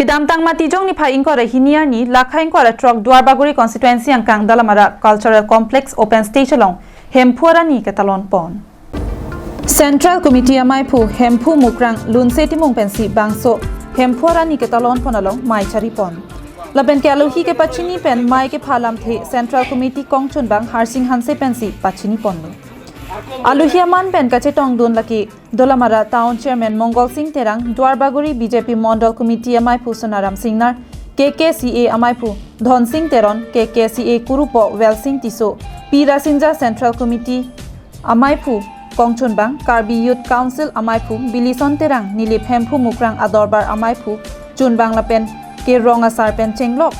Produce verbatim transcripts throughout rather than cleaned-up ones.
Kedamtang Matijong niphai ingkoi ra hini arni, lakha ingkoi ra throk Duarbagori constituency angkang Dolamara Cultural Complex open stage along Hemphu arani ketalon pon. Central Committee amaiphu Hemphu Mukrang Lunse Timung pensi bangso Hemphu arani ketalon pon along mei chari pon. Lapen ke alohi kepachini pen mei kepha alamthe Central Committee kongchunbang Harsing Hanse pensi pachini ponlo. Alohi aman pen kachetongdun lake Dolamara Town Chairman Mongol Sing Terang, Duarbagori B J P Mondol Committee amaiphu Sonaram Singnar, K K C A amaiphu Dhon Sing Teron, K K C A kurupo Welsing Tisso, Pi Rasinja Central Committee amaiphu kongchunbang, Karbi Youth Council amaiphu Bilison Terang, Nilip Hemphu Mukrang adorbar amaiphu chunbang lapen ke rong asar pen chenglok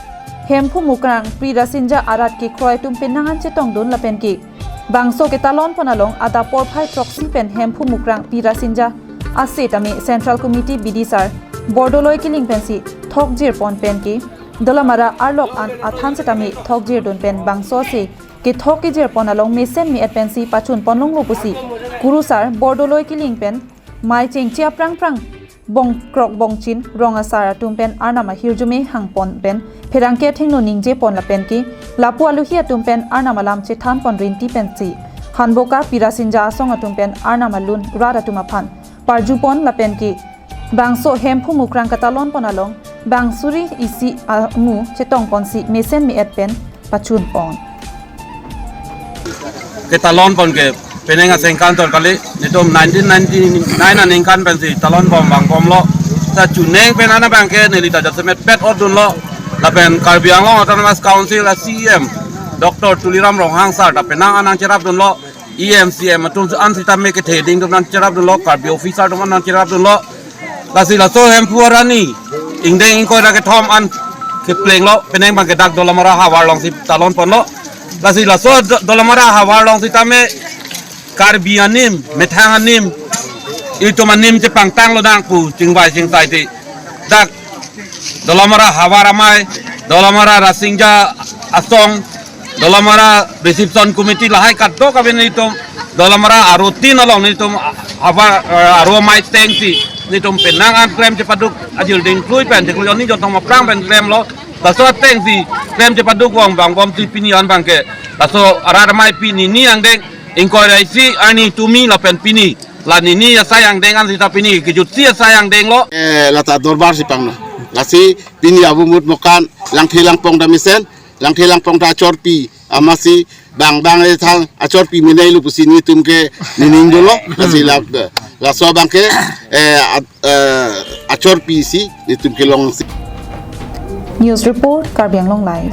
Hemphu Mukrang Pi Rasinja arat kekroi atum penang an chetongdun lapen ke bangso ketalon pon along adap porphai throksi pen Hemphu Mukrang Pi Rasinja asetame Central Committee bidisar Bordoloi Killing pensi thokjir pon pen ke Dolamara arlok an athan setame thokjirdun pen bangso ase kethok kejir pon along mesen me-et pensi pachun ponlonglo pusi kurusar Bordoloi Killing pen mei chengche aphrang phrang bongkrok bongchin rong asar atum pen arnam ahirjume hang pon pen pherangke athengno ningje pon lapen ke lapu alohi atum pen arnam alam chethan pon rinti pensi hanboka Pi Rasinja asong atum pen arnam alun rat atum aphan parju pon lapen ke bangso Hemphu Mukrang ketalon pon along bang suri isi amu chetong ponsi mesen me-et pen pachun pon. Ketalon pon ke penang asengkan tor kali, netum nineteen ninety-nine aningkan pensi talon pon bang bomlo. Ta chuneng pen ana bang ke neli ta jasemet pet ordunlo. Lapen Karbi Anglong Autonomous Council a C E M Doctor Tuliram Ronghang sir ta penang an nangcherapdunlo. E M, C E M atum an sitame kethe ding atum nangcherapdunlo, Karbi officer atum an nangcherapdunlo. Lasi laso Hemphu arani ingdeng ingkoi ra kethom an keplenglo, penang bang ke dak Dolamara havar alongsi talon ponlo. Lasi laso Do-, Dolamara havar along sitame Karbi anim, methang anim, itum anim chepangtanglo nang pu chingvai chingsai ti. Dak Dolamara havar amei, Dolamara Rasinja asong, Dolamara reception committee lahai kadokave nelitum Dolamara aro tin along nelitum havar, eh, aro amei atengsi nelitum penang an klem chepaduk ajil ding klui pen, cheklui oni jontong aphrang pen klemlo. Laso atengsi klem chepaduk vang bang bomsi pini an bang ke laso arat amei pini ni angdeng ingkoi ra isi arni tumi lapen pini la nini asai angdeng an sita pini kejutsi asai angdenglo. Eh, lata dorbar si pangno. Lasi pini abu mut mokan Langthe Langpong ta mesen, Langthe Langpong ta achorpi, amatsi bang bang e thang achorpi menei lu pusi netum ke nining dolo. Lasi la, laso bang ke, eh, a-, eh, achorpi si netum kelongsi. News report, Karbi Anglong Live.